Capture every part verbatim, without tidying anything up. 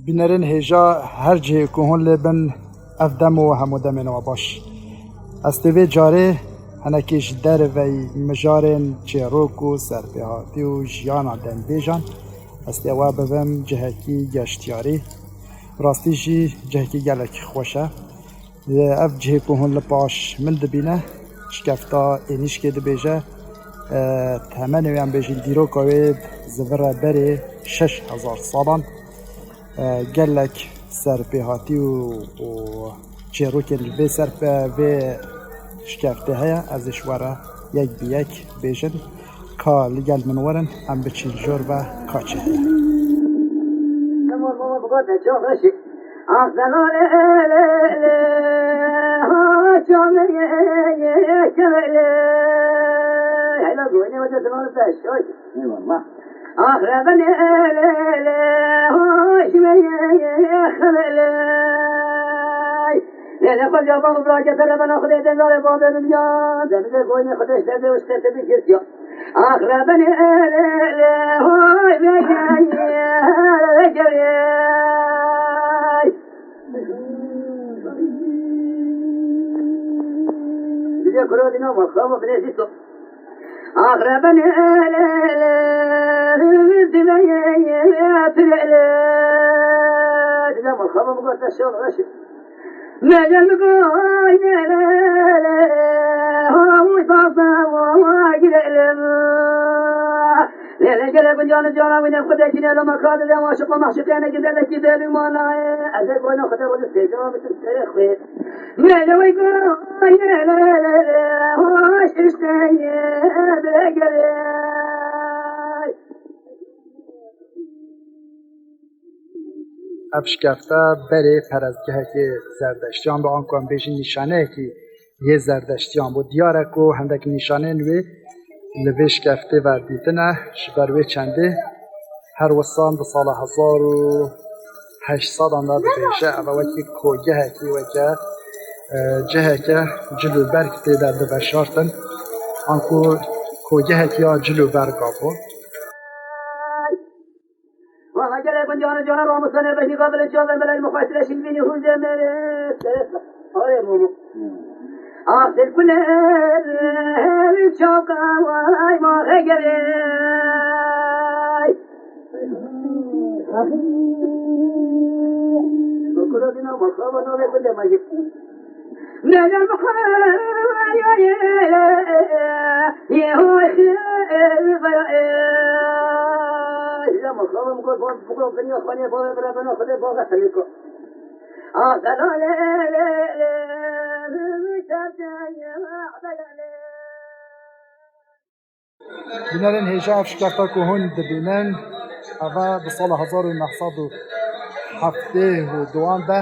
Bînerên hêja her cihê ku hûn lê bin, ev dem û hemû demên we baş. Ez tê vê carê hinekî ji derveyî mijarên çêrok û serpêhatî û jiyana dengbêjan, ez tê we bibim cihekî geştiyarî. Rastî jî cihekî gelek xweş e. Ev cihê ku hûn li paş min dibîne, şikefta Ênîşkê dibêje, e, temenê wê, em bêjin dîroka wê zivire berê şeş hezar salan, e, gelek serpêhatî û, û çêrokên li vê ser, vê şikeftê heye. Ez ê ji we re yek bi yek bêjin. Ka li gel min werin, em biçin jor ve ka çi heye. Tamam, baba, bu kadar çok hoş. Ah, ben öyle, öyle, öyle, ha, çok öyle, öyle. Hele bu ne hoca, tamam, ben şöyle. Eyvallah. Ah, ben öyle, öyle, hoş, öyle, öyle. Lê lê xwe ya bavê bira ke te re bena Xwedê dengare bavê min ya. Demizê goyne Xwedê işte de işte te bir kes ya. Ah, Rebeni ele ele, hoy, vey, vey, vey, vey. Bir de kuru dino, bak, bak, bir de zito. Ah, Rebeni ele ele, vey, vey, vey, vey. Bir de bak, bak, bak, bak, bak. Mecel goyne le le, havuç basa gidelim. Lele gele guncanı cana wine kude kine lo makade de maşık o maşık yani güzel de ki benim anayı. Eze goyna kude kude seyda bütün sere kuy. Mecel goyne le le le, hoş işte ye bile gele. Ev şikefte berê perestgehekê zerdeştiyan bû, anku em bêjin nîşaneyekî yê zerdeştiyan bû. Diyar e ku hindek nîşaneyên wê li vê şikeftê ve dîtine. Ji ber wê çendê her wisan di sala hezar û heşt sedan de dibêje, ev e wekî kogehekî, weke, e, ciheke cil û berg tê de diveşartin. Anku kogehekî ya cil û berga bû. Valla gele guncanı cana ramusane beşi kabile çaver melay muhaşire şilbini hunde mere. Are mumu. Ahdir kuler çavka vay ma hegere. Dokura dina makraba na ve kunde majik. Bînerên hêja, ev şikefta ku hûn dibînin, eve di sala hezar û neh sed û heftê û duan de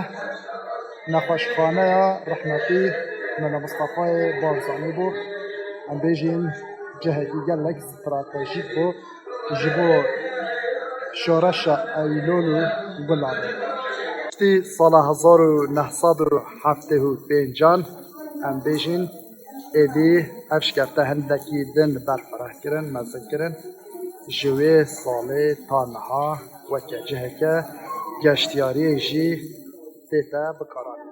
nexweşxaneya rehmetî Mela Mistefayê Barzanî bû. Em bêjin cihekî gelek stratejîk bû ji bo şoreşa Eylûl û Gulanê. Piştî sala hezar û neh sed û heftê û pêncan, em bêjin, êdî ev şikefte hindekî din berfireh kirin, mezin kirin. Ji wê salê ta niha weke ciheke geştiyariyê jî tête bikaranîn.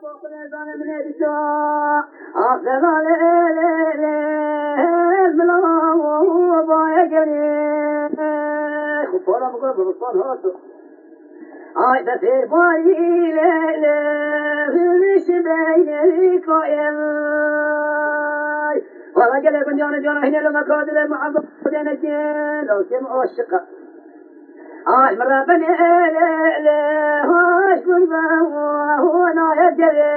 Ay be fêr barî lê lê, hûn şibeyê koyem. Valla gelê guncanê cana hîne li me kadile muhabbetê neke, lawkê min aşiq e. Ay min Rebbenê lê lê, hoş bûn be hûna ye gelê.